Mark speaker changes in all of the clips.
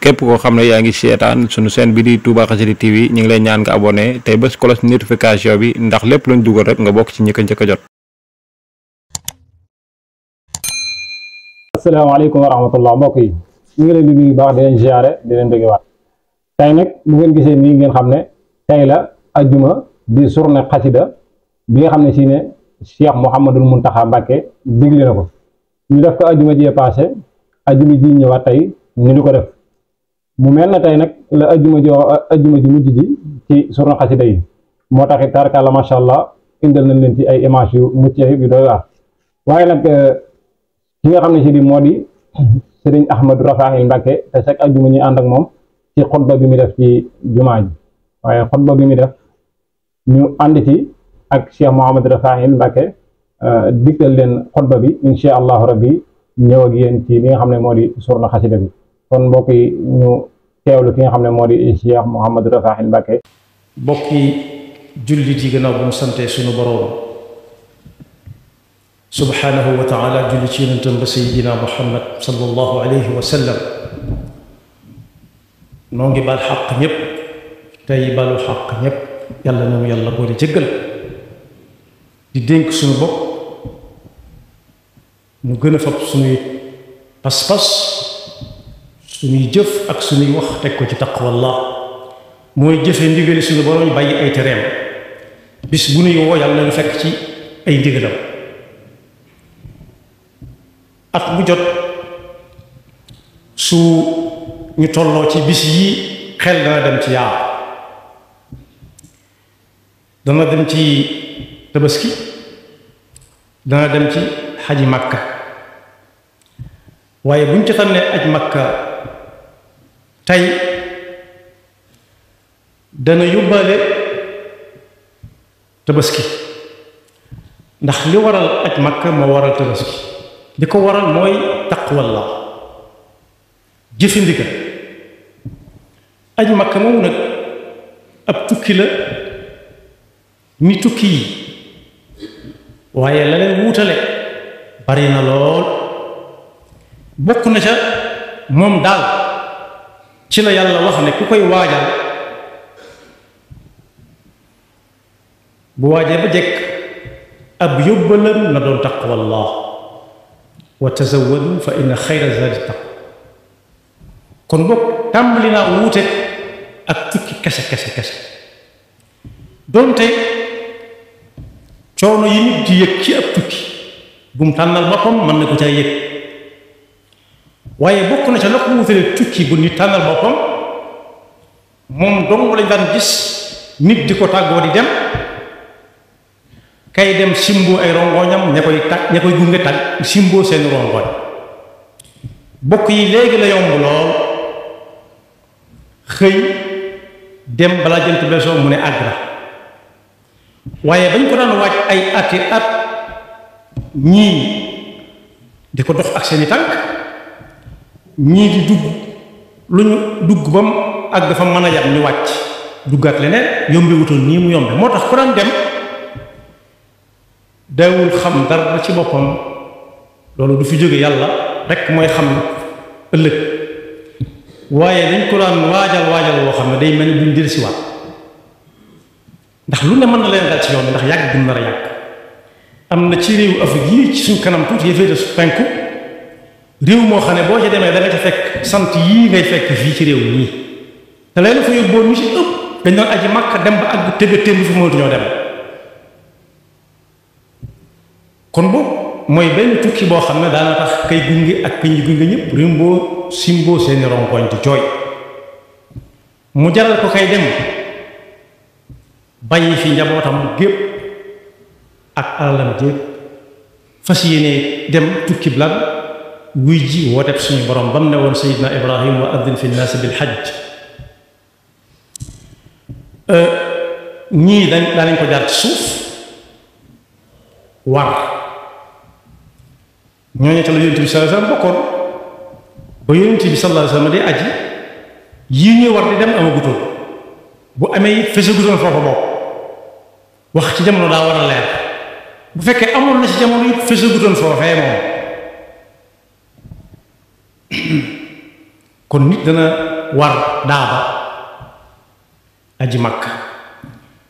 Speaker 1: képp koo xam ne yaa ngi seetaan sunu chaîne bi di Touba Xassida TV ñu ngi lay ñaan nga abonné tey bés cloche notification bi ndax lépp luñ dugal rek nga bokk ci ñi ko njëkk a jot.
Speaker 2: asalaamaaleykum wa rahmatullah mbokk yi ñu ngi leen di nuyu baax di leen ziare di leen bëggewaat tey nag bu ngeen gisee nii ngeen xam ne tey la ajjuma di journée xasida bi nga xam ne si ne Cheikh Mouhamadul Mountakha Mbacké digle na ko ñu def ko ajjuma jee passé ajjuma ji ñëwaat tey ñu di ko def mu mel na tey nag la ajjuma ji mujj ji ci journée xasida yi moo taxit tarkalla macha allah indal nañ leen ci ay image yu mucc ayib yu doy waar waaye nag ki nga xam ne si di moo di Sëriñ Ahmadou Rafahi Mbacké te chaque ajjuma ñu ànd ak moom ci xutba bi mu def ci jumaa ji waaye xutba bi mu def ñu ànd ci ak Cheikh Mouhamadou Rafahi Mbacké digtal leen xutba bi insha allahu rabbi ñëw ak yéen ci li nga xam ne moo di journée xasida bi kon mbokk yi ñu teewlu ki nga xam ne moo di Cheikh Mouhamadou Rafahi Mbacké.
Speaker 3: mbokki jullit yi gannaaw bu mu sante suñu boroom subhanahu wa taala julli ci yonentam ba sayidina muhammad sallallahu alayhi wa sallam noo ngi baal xaq ñépp tey balu xaq ñépp yàlla noonu yàlla boole jëggal di dénk suñu bopp ñu gën a fab suñuy pas-pas suñuy jëf ak suñuy wax teg ko ci taqwallah mooy jëfe ndigali suñu borom bàyyi ay tereem bis bu nuy woo yàlla ñu fekk ci ay ndigalam at mu jot su ñu tolloo ci bis yi xel dana dem ci yaar dana dem ci tabaski dana dem ci xaji makka waaye buñ ci tànnee aj makka tey dana yóbbaale tabaski ndax li waral aj makka moo waral tabaski li ko waral mooy taqwallah jëfe ndigal aj makka moom nag ab tukki la ni tukki yi waaye la leen wuutale bari na lool bokk na ca moom daal ci la yàlla wax ne ku koy waajal bu waajee ba jekk ab yóbbalam na doon taqwallah wa tazawwadu fa inna xayra zaadi taqwa kon bokk tàmbali naa wuute ak tukki kese doonte coono yi nit di yëg ci ab tukki bu mu tànnal boppam mën na ko cay yëg waaye bokk na ca la ko wutale tukki bu nit tànnal boppam moom dong lañ daan gis nit di ko tàggoo di dem kay dem simboo ay rongoñam ña koy gunge tàgg simboo seen rongoñ bokk yi léegi la yomb lool xëy dem balaa jant beesoo mu ne àgg na waaye bañ ko daan waaj ay ati at ñii di ko dox ak seeni tànk ñii di dugg lu ñu dugg bam àgg dafa mën a yam ñu wàcc duggaat leneen yombe wutoon nii mu yombe moo tax ku daan dem daawul xam dara ci boppam loolu du fi jóge yàlla rekk mooy xam ëllëg waaye dañ ko daan waajal woo xam ne day mel ni buñ dellu si waat ndax lu ne mën na leen dal ci yoon bi ndax yàgg bu nar a yàgg am na ci réewu Afrique yi ci suñ kanam tuuti yëfee su penku réew moo xam ne boo ca demee da nga ca fekk sant yii ngay fekk fii ci réew ñii te leen fa yóbboo ñu ci ëpp dañ doon aji Makka dem ba àgg tëgg témb fi mënatuñoo dem kon boobu mooy benn tukki boo xam ne daana tax kay gunge ak kañ gunge ñëpp rimboo simboo seeni rongoñ di jooy mu jaral ko kay dem bàyyi fi njabootam gépp ak alalam jépp fas yéene dem tukki blan wuy ji wooteb suñu borom ba mu ne woon sayidna ibrahim wa addin fi nnaasi bil hajj ñii daanañ ko jaar ci suuf war ñooñu ca la yonent bi sallallahu alayhi wasallam bokkoon ba yonent bi sallallahu alayhi wasallam di aji yii ñuy war di dem amagutoon bu amee it fesagutoon foofa bokk wax ci jamono daa war a leer bu fekkee amoon na ci jamono it fesagutoon foofee moom kon nit dana war daaba aji Makka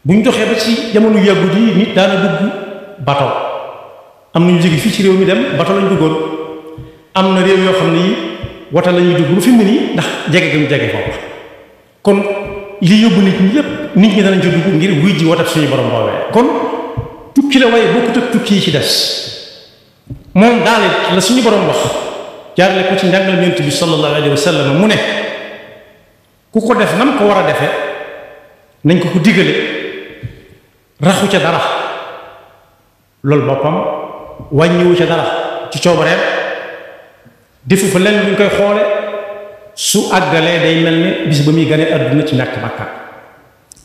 Speaker 3: buñ doxee ba ci jamono yàggut yi nit daana dugg bato am nañu jóge fii ci réew mi dem bato lañ duggoon am na réew yoo xam ne yi wata la ñuy dugg lu fi mu nii ndax jege gi mu jege foofu kon li yóbbu nit ñi yépp nit ñi danañ ci dugg ngir wuy ji watat suñu borom boobee kon tukki la waaye bokkut ak tukki yi ci des moom daal la suñu borom wax jaarale ko ci njàngal Yonent bi sallallahu alayhi wa sallam mu ne ku ko def nam ko war a defee nañ ko digale raxu ca dara loolu boppam wàññiwu ca dara ci coobareem defu fa lenn luñ koy xoole su àggalee day mel ni bis ba muy gane àdduna ci ñàkk bàkkaar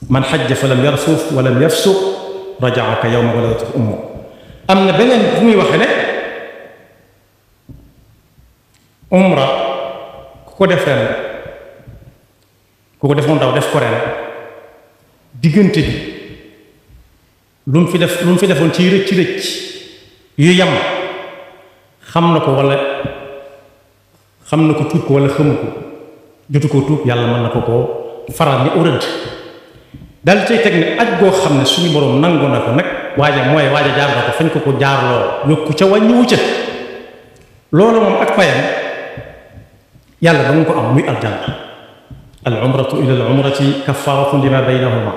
Speaker 3: man xajja fa lam yarfuf wa lam yafsuq rajaa ka yawma waladatu ummu am na beneen fu muy waxe ne umra ku ko def ren ku ko defoon daw def ko ren diggante bi lu mu fi defoon ci rëcc yu yam xam na ko wala xam na ko tuub ko wala xamu ko jotu koo tuub yàlla mën na ko koo faral ni urëdd dal cay teg ne aj goo xam ne suñu borom nangu na ko nag waaja jaar na ko fañ ko jaarloo yokku ca wàññiwu ca loolu moom ak payam yàlla ba nga ko am muy aljanna al umratu ila al umrati kafaratun lima baynahuma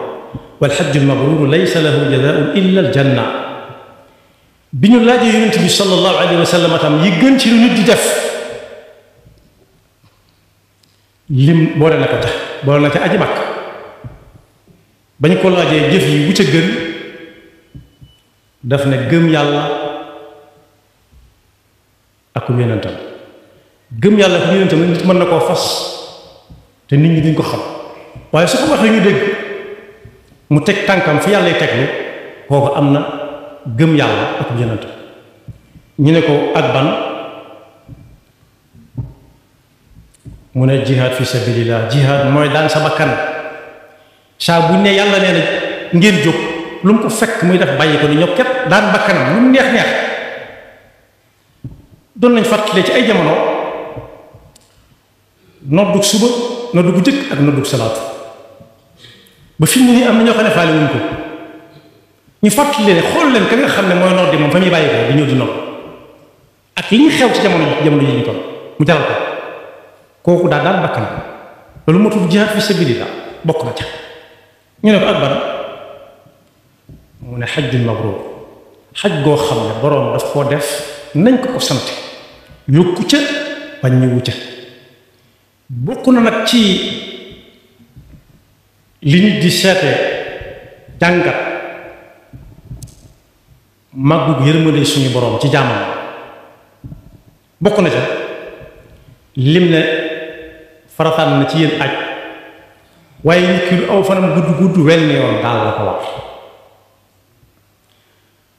Speaker 3: wal hajju al mabrur laysa lahu jazaa'un illa al janna bi ñu laajee yonent bi sallallahu alayhi wa sallam tam yi gën ci lu nit di def lim boole na ko tax boole na ca aji Makka bañ ko laajee jëf yi bu ca gën daf ne gëm yàlla ak yonentam gëm yàlla ak yonentam nit mën na koo fas te nit ñi duñ ko xam waaye su ko waxee ñu dégg mu teg tànkam fi yàlla teglu kooku am na gëm yàlla ak yonentam ñu ne ko ak ban mu ne jihaad fi sabilillah jihaad mooy daan sa bakkan saa bu ne yàlla nee na ngeen jóg lu mu ko fekk muy def bàyyi ko ni ñoo ket daan bakkanam lu mu neex neex doon nañ fàttalee ci ay jamono noddug suba noddug jëkk ak noddug salaatu ba fi mu ne nii am na ñoo xam ne faale wuñ ko ñu fàttali leen xool leen ka nga xam ne mooy noddi moom fa muy bàyyi ko di ñëw di nodd ak li ñu xew ci jamono yi ñu toll mu jaral ko kooku daal daan bakkanam loolu moo tudd jihaad fi sabilillah bokk na ca ñu ne ko ak ban mu ne xajjul mabruur xaj goo xam ne boroom daf koo def nañ ko sant yokku ca wàññiwu ca bokk na nag ci li nit di seete jàngat màggug yërmande suñu boroom ci jaamam bokk na ca lim ne farataan na ci yéen aj waaye nit ki lu aw fanam gudd wenn yoon daal la ko war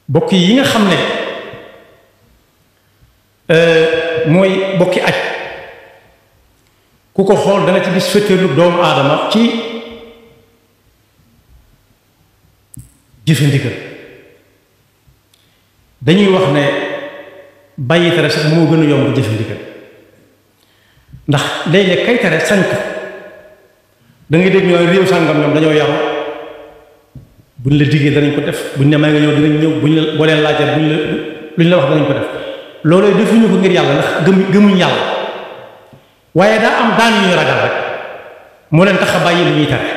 Speaker 3: bokk yi nga xam ne mooy bokki aj ku ko xool danga ci gis féeteerlu doomu aadama ci jëfe ndigal dañuy wax ne bàyyi tere sax moo gën a yomb jëfe ndigal ndax léeg-léeg kay tere sañ ko da ngay dégg ñooy réew sàngam ñoom dañoo yaru buñ la diggee danañ ko def buñ ne may nga ñëw dinañ ñëw buñ la boo leen laajee luñ la wax danañ ko def loolu defuñu ko ngir yàlla ndax gëmuñ yàlla waaye daa am daan yu ñu ragal rek moo leen tax a bàyyi li ñuy tere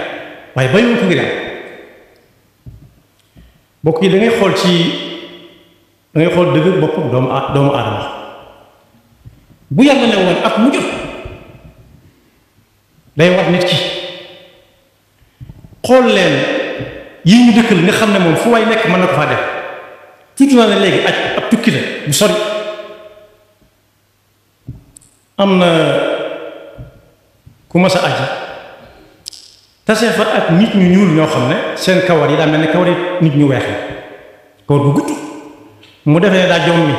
Speaker 3: waaye bàyyiwuñ ko ngir yàlla bokk yi da ngay xool dëgg boppam doomu aadama bu yàlla ne woon ak mu jot day wax nit ki xool leen yi ñu dëkkal nga xam ne moom fu waay nekk mën na ko faa def tuuti naa ne léegi aj ab tukki la bu sori am na ku mas a aji tase fa ak nit ñu ñuul ñoo xam ne seen kawar yi daa mel ne kawar yi nit ñu weex la kawar bu gudd mu defee daa jommi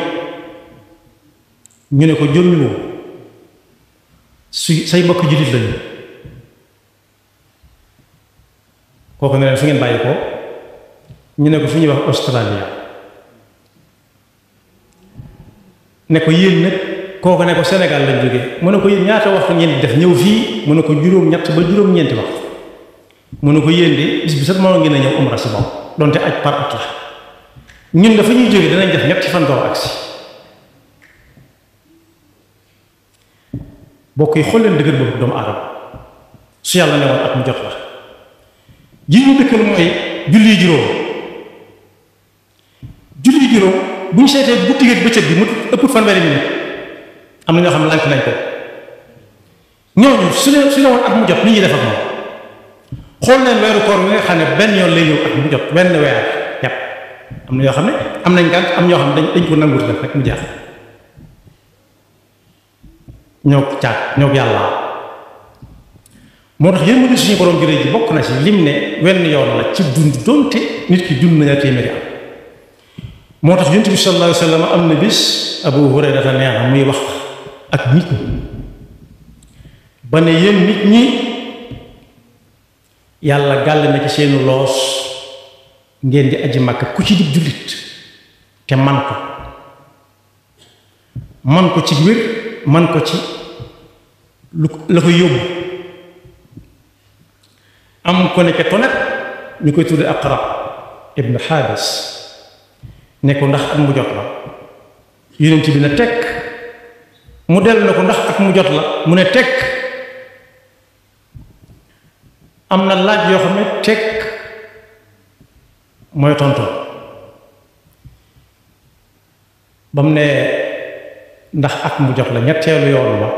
Speaker 3: ñu ne ko jommi woo say mbokk jullit lañu kooku ne leen fu ngeen bàyyi ko ñu ne ko fi ñuy wax Australia ne ko yéen nag kooku ne ko Sénégal lañ jógee mu ne ko yéen ñaata waxtu ngeen di def ñëw fii mu ne ko juróom-ñett ba juróom-ñeenti waxtu mu ne ko yéen de bis bi sax mënoon ngeen a ñëw umra si moom donte aj par at la ñun dafa ñuy jógee danañ def ñetti fan door agsi bokk yi xool leen dëgër boobu doomu aadama su yàlla ne woon at mu jot la ji ñu dëkkal mooy julli juróom bu ñu seetee guddi ak bëccëg bi mu ëpp fanweeri minute am na ñoo xam ne lank nañ ko ñooñu su ne woon at mu jot ni ñuy def ak moom xool leen weeru koor bi nga xam ne benn yoon lay ñëw at mu jot benn weer yàpp am na ñoo xam ne am nañ gànt am ñoo xam ne dañ ko nanguut def rek mu jeex ñoo caat ñoo yàlla moo tax yéen ma suñu borom jërë ji bokk na ci lim ne wenn yoon la ci dund donte nit ki dund nañu téeméeri am moo tax yonent bi sallallahu alayhi wa sallam am na bis Abu Hurayra dafa neex muy wax ak nit ñi ba ne yéen nit ñi yàlla gàll na ci seenu loos ngeen di aji Makka ku ci di jullit te man ko ci wér man ko ci lu la ko yóbbu am ko ne ca tonet ñu koy tudde Aqra ibn Habis ne ko ndax ak mu jot la yonent bi ne tekk mu dellu na ko ndax ak mu jot la mu ne tekk am na laaj yoo xam ne tekk mooy tontu ba mu ne ndax ak mu jot la ñetteelu yoon la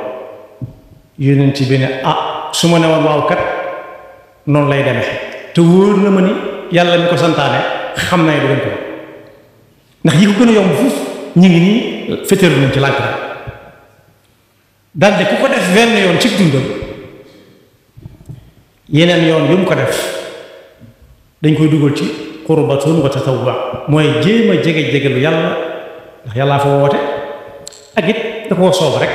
Speaker 3: yonent bi ne su ma ne woon waaw kat noonu lay demee te wóor na ma ni yàlla mi ko santaane xam na du gën ko ndax yi ko gën a yomb foofu ñu ngi nii féeteeru nañ ci lànk rek daldi ku ko def wenn yoon ci dundam yeneen yoon yu mu ko def dañ koy dugal ci qurbatun wa tatawwa mooy jéem a jege-jegelu yàlla ndax yàllaa fa woote ak it da koo soob rek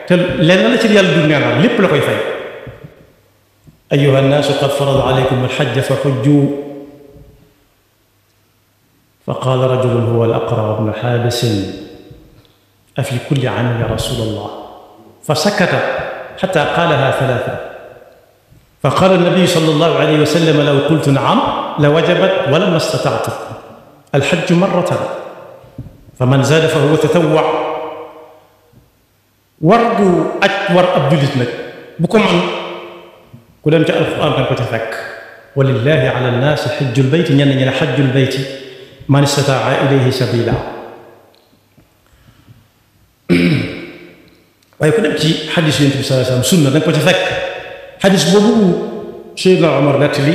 Speaker 3: te lenn la ci yàlla du neenal lépp la koy fay ayyuha nnaasu qad farada alaykum alxajja fa xujju فقال رجل هو الأقرع بن حابس أفي كل عام يا رسول الله فسكت حتى قالها ثلاثة فقال النبي صلى الله عليه وسلم لو قلت نعم لوجبت ولما استطعت الحج مرة فمن زاد فهو تتوع ورد أكبر أبدلتنا بكم عن كلام جاء القرآن كان كتفك ولله على الناس حج البيت يعني حج البيت man istataa ilayhi sabila waaye ku dem ci xadis yonent bi sallallahu alayhi wasallam sunna danga ko ci fekk xadis boobu Seydina Omar nettali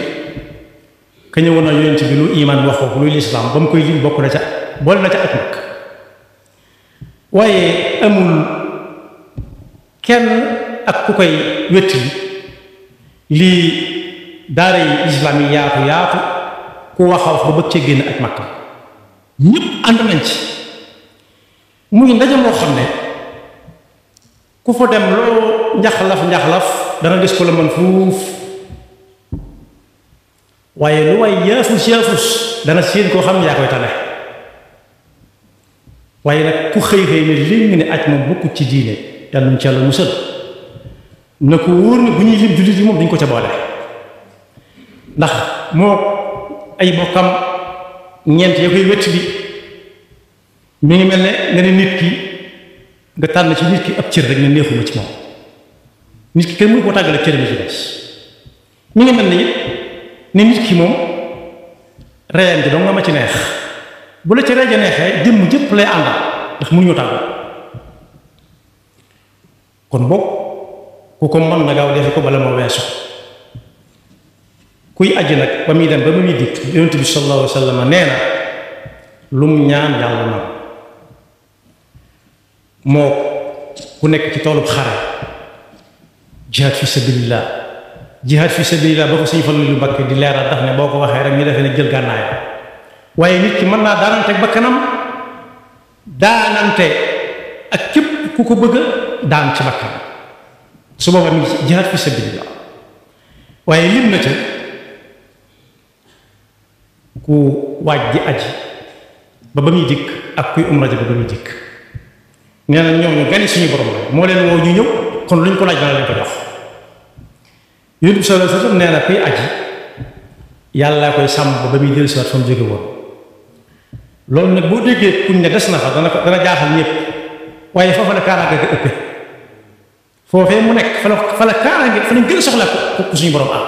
Speaker 3: ka ñëwoon na yonent bi lu iman wax ko luy lislaam ba mu koy lim bokk na ca boole na ca ak nag waaye amul kenn ak ku koy wetti lii daara yi islaam yi yaatu ku wax ba bëgg cee génn ak Makka ñëpp ànd nañ ci muy ndaje moo xam ne ku fa dem loo njaxlaf dana gis ko la man fuuf waaye lu waay yaafus dana séen koo xam ne yaa koy tane waaye nag ku xëy ne léegi ne aj moom bokkut ci diine yàlla ñu ci yàlla musal na ko wóor ne bu ñuy lim jullit yi moom duñ ko ca boole ndax moo ay bokkam ñeent ya koy wett bi mi ngi mel ne nga ne nit ki nga tànn ci nit ki ab cër rek ne neexuma ci moom nit ki kenn mënu koo tàggale cër bi ci des mi ngi mel ne it ne nit ki moom reyam ji dong nga ma ci neex bu la ci reja neexee jëmm jëpp lay àndal ndax mënuñoo tàggu kon boog ku ko mën na gaaw defe ko bala moo weesu kuy aji nag ba muy dem ba muy dikk yonent bi sallallahu alayhi wa sallam nee na lum ñaan yàlla na moo ku nekk ci toolub xare jihaad fi sabilillah ba ko Sëñ Fallu lu Mbakke di leeral daf ne boo ko waxee rek ñu defee ne jël gànnaay waaye nit ki mën naa daanante ak bakkanam daanante ak képp ku ko bëgg a daan ci bakkan su boobaa mi ngi ci jihaad fi sabilillah waaye lim na ca ku waaj di aji ba muy dikk ak kuy umra ja ba muy dikk nee na ñooñu gani suñu borom la moo leen woo ñu ñëw kon luñ ko laaj dana leen ko jox. Yonent bi sallallahu alayhi wasallam nee na kuy aji yàlla koy sàmm ba muy dellusiwaat fa mu jóge woon. loolu nag boo déggee kuñ ne des na fa dana jaaxal ñëpp waaye foofa la kaaraange ga ëppee foofee mu nekk fa la kaaraange fa lañ gën a soxla ko suñu borom am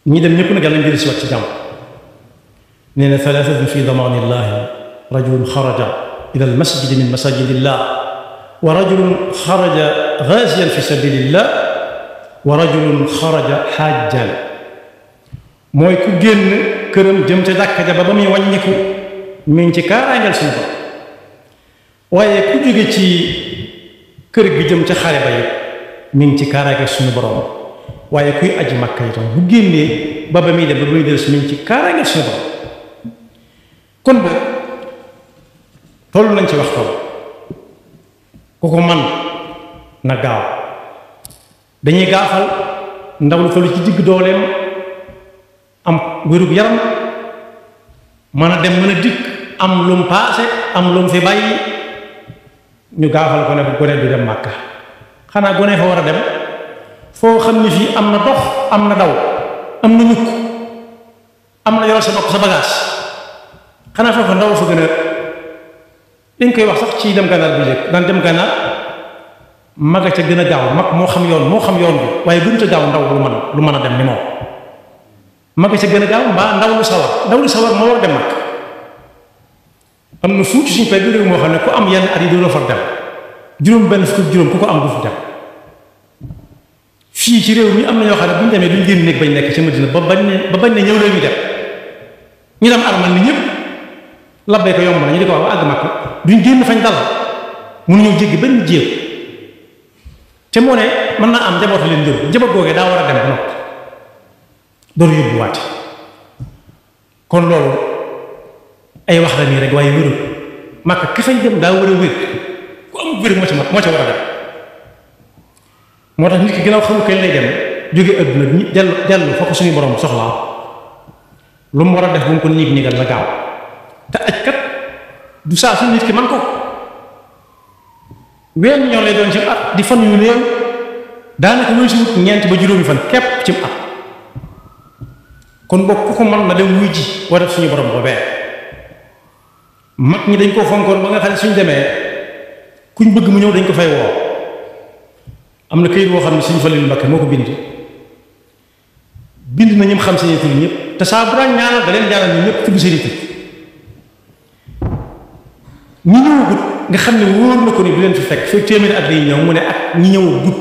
Speaker 3: ñi dem ñëpp nag yàlla nañ dellusiwaat ci jàmm. nee na thalathatun fi damaanillahi rajulun xaraja ila al masjidi min masajidillah wa rajulun xaraja ghaziyan fi sabilillah wa rajulun xaraja xaajjan mooy ku génn këram jëm ca jàkka ja ba muy wàññiku mi ngi ci kaaraangeel suñu borom waaye ku jóge ci kër gi jëm ca xare ba yi mi ngi ci kaaraangeel suñu borom waaye kuy aji Makka itam bu génnee ba muy dem ba muy dellu si mi ngi ci kaaraangeel suñu borom kon ba toll nañ ci waxtaan ku ko man na gaaw dañuy gaafal ndaw lu toll ci digg dooleem am wérug yaram mën a dem mën a dikk am lu mu paase am lu mu fi bàyyi ñu gaafal ko ne bu gone du dem Màkka xanaa gone fa war a dem foo xam ne fii am na dox am na daw am na ñukk am na yoral sa bopp sa bagage xanaa foofa ndaw fa gën a dañ koy wax sax ci dem gànnaar bi léegi daan dem gànnaar maga ca gën a gaaw mag moo xam yoon bi waaye gënu a gaaw ndaw lu mën a dem ni moom maga ca gën a gaaw mbaa ndaw lu sawar moo war a dem mag am na fuuti suñu pay bi réew moo xam ne ku am yenn at yi doo far dem juróom benn fukk juróom ku ko am du fi dem fii ci réew mi am na ñoo xam ne bu ñu demee duñ génn néeg bañ nekk ci Madina ba bañ ne ñëw leen ñu dem ñu dem armal ni ñëpp labbee ko yomb na ñu di ko wax ba àgg Makka duñ génn fañ dal mënuñu jéggi benn jéew te moo ne mën naa am njaboot leen jël njaboot googee daa war a dem ba noppi door yóbbu waate kon loolu ay wax la nii rek waaye wérul Makka ki fay dem daa war a wér ku am wér moo ca war a dem moo tax nit ki gënaaw xamul kañ lay dem jóge adduna ñi dellu fa ko suñu borom soxlaa lu mu war a def bu mu ko niig-niigal la gaaw te aj kat du saa su nit ki man ko wenn ñoo lay doon ci at di fan yu néew daanaka ñooy si wut ñeent ba juróomi fan képp ci at kon bokk ku ko mën na dem wuy ji war def suñu borom ba bee mag ñi dañ koo fonkoon ba nga xam ne suñ demee kuñ bëgg mu ñëw dañ ko fay woo am na këyit woo xam ne suñu Faliilu Mbakke moo ko bind na ñim xam seen tur ñëpp te saa bu daan ñaanal da leen ñaanal ñu ñëpp tudd seen tur ñi ñëwagut nga xam ne wóor na ko ni du leen fi fekk fekk téeméeri at yi ñëw mu ne ak ñi ñëwagut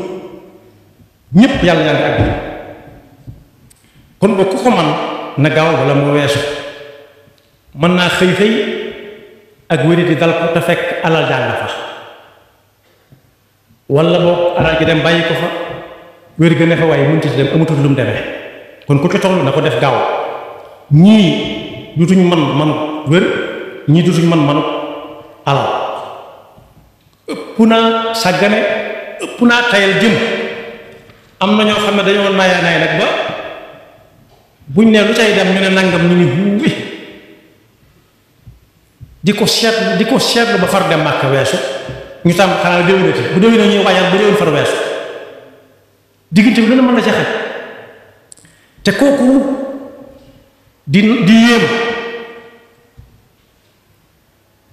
Speaker 3: ñëpp yàlla ñaan ak kon boo ku ko man na gaaw wala moo weesu mën naa xëy ak wéri di dal ko te fekk alal jàng fa wala boo alal ji dem bàyyi ko fa wér ga ne fa waaye mënut ci dem amatul lu mu demee kon ku ci toll na ko def gaaw ñii dutuñ man wér ñii dutuñ man alal ëpp naa sàggane ëpp naa tayal jëm am na ñoo xam ne dañoo naay nag ba buñ ne lu cay dem ñu ne nangam ñu ni buubi di ko seetlu ba far dem Màkka weesu ñu tam xanaa déwénati bu déwénee ñuy waajal bu déwén far weesu diggante bi dana mën na jaxe te kooku di yéem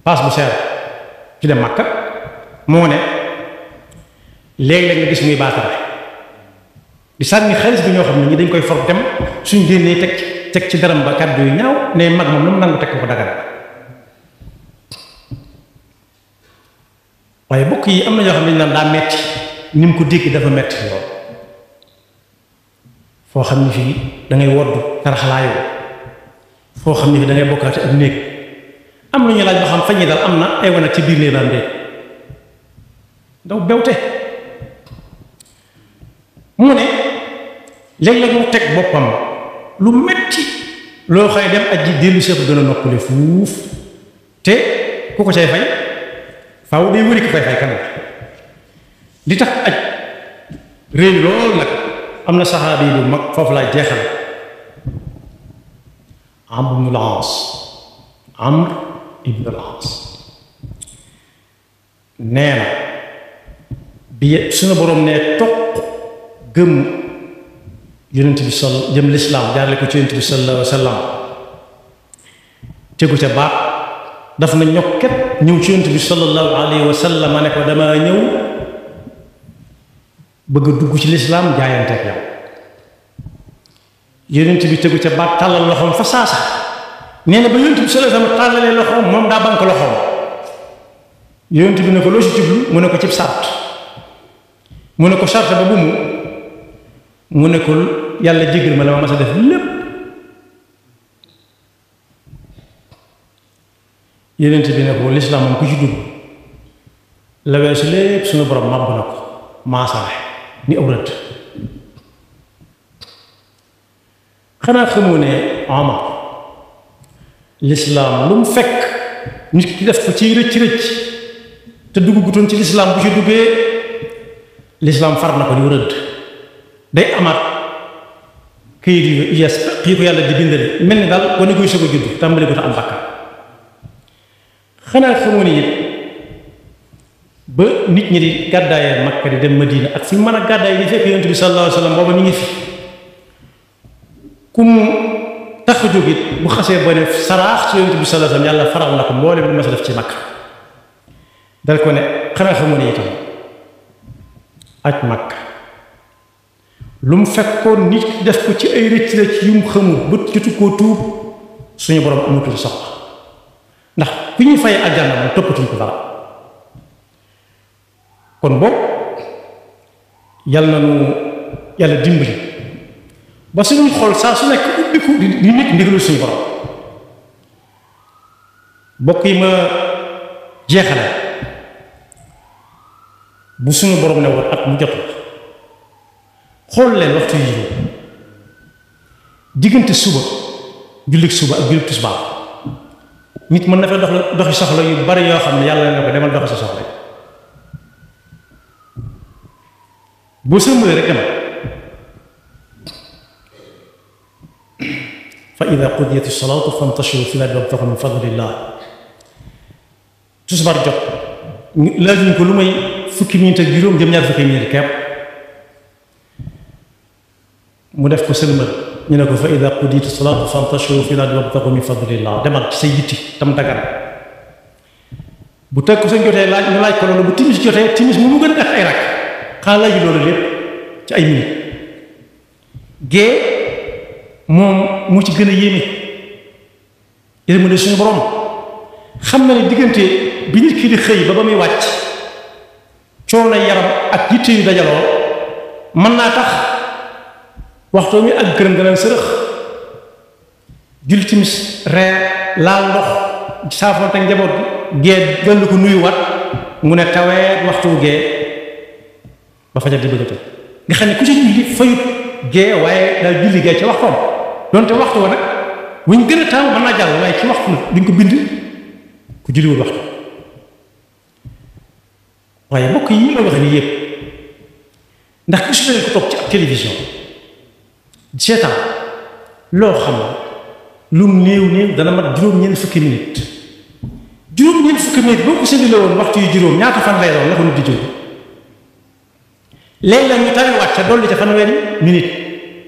Speaker 3: paas bu seer ci dem Màkka moo ne léeg-léeg nga gis muy baatare di sànni xaalis bi ñoo xam ne ñi dañ koy for dem suñ génnee teg ci daram ba kàddu yu ñaaw ne mag moom lu mu nangu teg ko dagara waaye bokk yi am na ñoo xam ne naan daa metti ni mu ko dégg dafa metti lool foo xam ne fii da ngay woddu taraxlaayoo foo xam ne fii da ngay bokkaate ak néeg am na ñu laaj ba xam fañi dal am na ay wanag ci biir néeg daan dee ndaw bewte mu ne léeg-léeg mu teg boppam lu metti loo xëy dem aji dellu seeku gën a noppale fuuf te ku ko cay fay faaw day wëri ko fay kan la li tax aj réew lool nag am na saxaabi yi bu mag foofu laa jeexal Amr ibn al-As nee na bi suñu borom ne toq gëm yonent bi jëm lislaam jaarale ko ci yonent bi sallallahu alayhi wa sallam tegu ca baat daf na ñokket ñëw ci yonent bi sallallahu alayhi wa sallam ne ko dama ñëw bëgg a dugg ci lislaam jaayante ak yow yonent bi tegu ca baat tàllal loxoom fa saasa nee na ba yonent bi sallallahu alayhi wa sallam tàllalee loxoom moom daa bank loxoom yonent bi ne ko loo ci jublu mu ne ko cib sart mu ne ko sart ba bu mu ne ko yàlla jéggal ma la ma mas a def lépp yonent bi ne ko lislaam moom ku ci dugg la weesu lépp suñu borom màbb na ko maasale ni aw rëdd xanaa xamoo ne Omar lislaam lu mu fekk nit ki def ko ci rëcc te dugg gutoon ci lislaam bu ci duggee lislaam far na ko ni rëdd day amaat këyit yu yes kii ko yàlla di bindale mel ni daal wane koy soog a judd tàmbali ko te am bàkkaar xanaa xamoo ni it ba nit ñi di gàddaayee Makka di dem Madina ak fi mën a gàddaay yi fekk yonent bi sallallahu alayhi wa sallam booba ñu ngi fi ku mu tax a jóg it bu xasee ba ne saraax ci yonent bi sallallahu alayhi wa sallam yàlla faral na ko mboolem lu ma sa def ci Makka dal ko ne xanaa xamoo ni itam aj Makka lu mu fekkoon nit ki def ko ci ay rëcc yu mu xamul ba jotu koo tuub suñu borom amatul soxla ndax ku ñuy fay àjjana moom toppatuñ ko dara kon boog yàlla na nu yàlla dimbali ba suñu xol saa su nekk ubbiku di nekk ndigalul suñu borom bokk yi ma jeexale bu suñu borom ne woon at mu jot xool leen waxtu yi diggante suba jullit suba ak jullit tisbaar nit mën na fa doxi soxla yu bari yoo xam ne yàlla na ko demal doxi sa soxla boo sëmbalee rek demal fa ida qudiyati salaatu fantashiru fi l-ardi wabtagu min fadlillah tisbaar jot laajuñ ko lu may fukki minute ak juróom jëm ñaar fukki minute kepp mu def ko sëlmal ñu ne ko fa ida qudiyati salaatu fantashiru fi l-ardi wabtagu min fadlillah demal ci say yitti tam dagan bu teg ko sa jotee laaj ñu laaj ko loolu bu timis jotee timis mu gën a def ay rakk xanaa laaju loolu lépp ci ay minute gée moom mu ci gën a yéeme yërmande suñu borom xam na ne diggante bi nit ki di xëy ba muy wàcc coono yaram ak yitte yu dajaloo mën naa tax waxtoo mi ak gërëm gënal sërëx julli timis reer laal ndox saafoonte ak njaboot gee gën ko nuyuwaat mu ne tawee waxtu gee ba fajar di bëgg a tëj nga xam ne ku ci julli fayut gee waaye daal julli gee ci waxtoom donte waxtu wa nag bu ñu gën a taamu mën naa jàll waaye ci waxtu nag duñ ko bind ku julliwul waxtu waaye mbokk yi ma wax nii yëpp ndax gisu leen ko toog ci ab télévision seetaan loo xam ne lu mu néew dana mat juróom-ñeent fukki minute juróom-ñeent fukki minute boo ko séddale woon waxtu yu juróom ñaata fan lay doon la ko nit di jóg léeg-léeg ñu tariwaat ca dolli ca fanweeri minute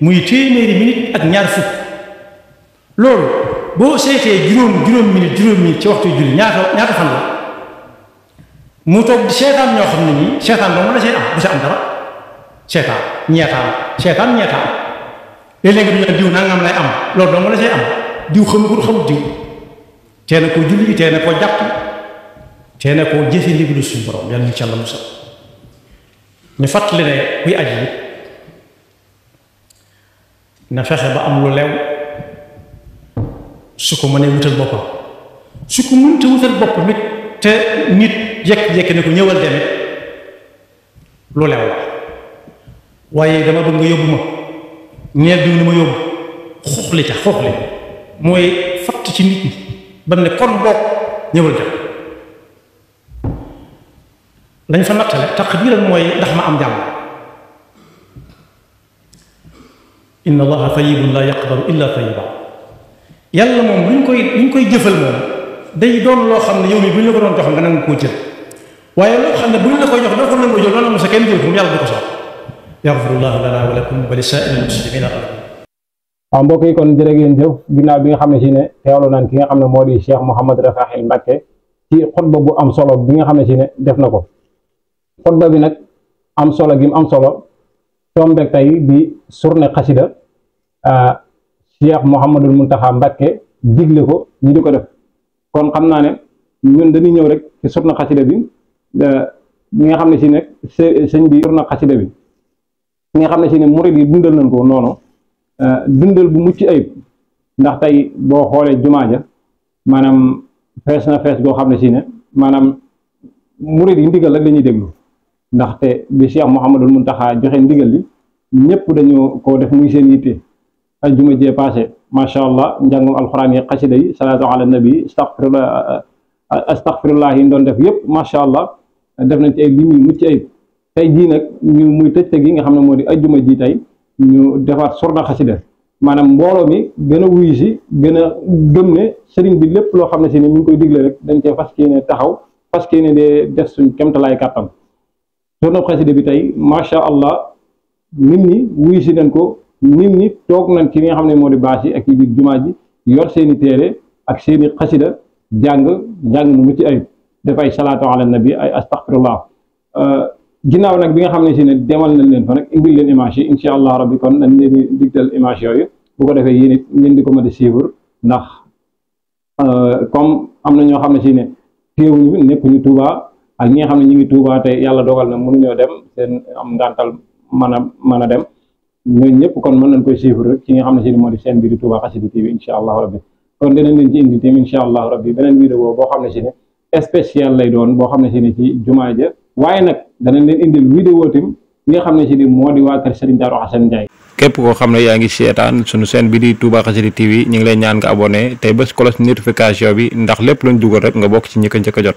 Speaker 3: muy téeméeri minute ak ñaar fukk loolu boo seetee juróom minute ci waxtu yu julli ñaata fan la mu toog di seetaan ñoo xam ne nii seetaan dong la see am bu sa am dara seetaan ñeetaan léeg-léeg nga du ñu diw nangam lay am loolu dong la see am diw xamul diw tee na koo julli tee na koo jàpp tee na koo jëfe ndigalu suñu borom yàlla ñu ci Yàlla musal ñu fàttali ne kuy aji yi na fexe ba am lu lew su ko mënee wutal boppam su ko mënta wutal boppam it te nit jekk-jekk ne ko ñëwal demee lu lew la waaye dama bëgg nga yóbbu ma ñeel diw ni ma yóbbu xooxli mooy fatt ci nit ñi ba ne kon bokk ñëwal dem lañ fa nattale taqdiiran mooy ndax ma am jàmm inna allaha tayyibun la yaqbalu illa tayyiba yàlla moom luñ koy jëfal moom day doon loo xam ne yow mi bu ñu la ko doon jox nga nangu koo jël waaye loo xam ne bu ñu la koy jox doo ko nangu jël noonu sa kenn jël ko yàlla du ko soxla. yaxfirullahu lana wa lakum wa li saa'iril muslimina.
Speaker 2: waaw mbokk yi kon jërë ngeen jëf ginnaaw bi nga xam ne si ne teewlu naan ki nga xam ne moo di Cheikh Mouhamadou Rafahi Mbacké ci xutba bu am solo bi nga xam ne si ne def na ko. xutba bi nag am solo gi mu am solo tombeek tey di journée xasida Cheikh Mouhamadul Mountakha Mbacké digle ko ñu di ko def kon xam naa ne ñun dañuy ñëw rek ci journée xasida bi nga xam ne si ne sëñ bi journée xasida bi nga xam ne si ne murid yi dundal nañ ko noonu dundal bu mucc ayib ndax tey boo xoolee jumaa ja maanaam fees na fees goo xam ne si ne maanaam murid yi ndigal rek dañuy déglu ndaxte bi Cheikh Mouhamadul Mountakha joxe ndigal li ñëpp dañoo ko def muy seen yitte ajjuma jee passé macha allah njàngum alxuraan yi xasida yi salaatu ala nabi astaghfirullah yi doon def yëpp macha allah def nañ ci ay lim yu mucc ayib tey jii nag ñu muy tëj gi nga xam ne moo di ajjuma ji tey ñu defaat sorna xasida maanaam mbooloo mi gën a wuyu si gën a gëm ne sëriñ bi lépp loo xam ne si ne mi ngi koy digle rek dañ cee fas yéene taxaw fas yéene de def suñ kemtalaay kàttan sorna xasida bi tey macha allah nit ñi wuyu si nañ ko nit ñi toog nañ ci li nga xam ne moo di baas yi ak ci biir jumaa ji yor seeni téere ak seeni xasida jàng mu mucc ayib dafay salaatu ala nabi ay astaghfirullah ginnaaw nag bi nga xam ne si ne demal nañ leen fa nag indil leen image yi incha allah rabbi kon dañ leen di digtal image yooyu bu ko defee yéen it ngeen di ko mën a suivre ndax comme am na ñoo xam ne si ne teewuñu nekkuñu Touba ak ñi nga xam ne ñu ngi Touba te yàlla dogal na mënuñoo dem seen am ngàntal mën a dem ñooñu ñëpp kon mën nañ koy suivre rek ci nga xam ne si ne moo di seen biir Touba Xassida TV incha allah rabbi kon dinañ leen ci indi tamit incha allah rabbi beneen vidéo boo xam ne si ne spécial lay doon boo xam ne si ne ci jumaa ja waaye nag danañ leen indil vidéo tim li nga xam ne si ni moo di waa kër Serigne Darou Assane Ndiaye.
Speaker 1: képp koo xam ne yaa ngi seetaan sunu chaîne bi di Touba Xassida TV ñu ngi lay ñaan nga abonné tey bés cloche notification bi ndax lépp luñ dugal rek nga bokk ci ñi ko njëkk a jot.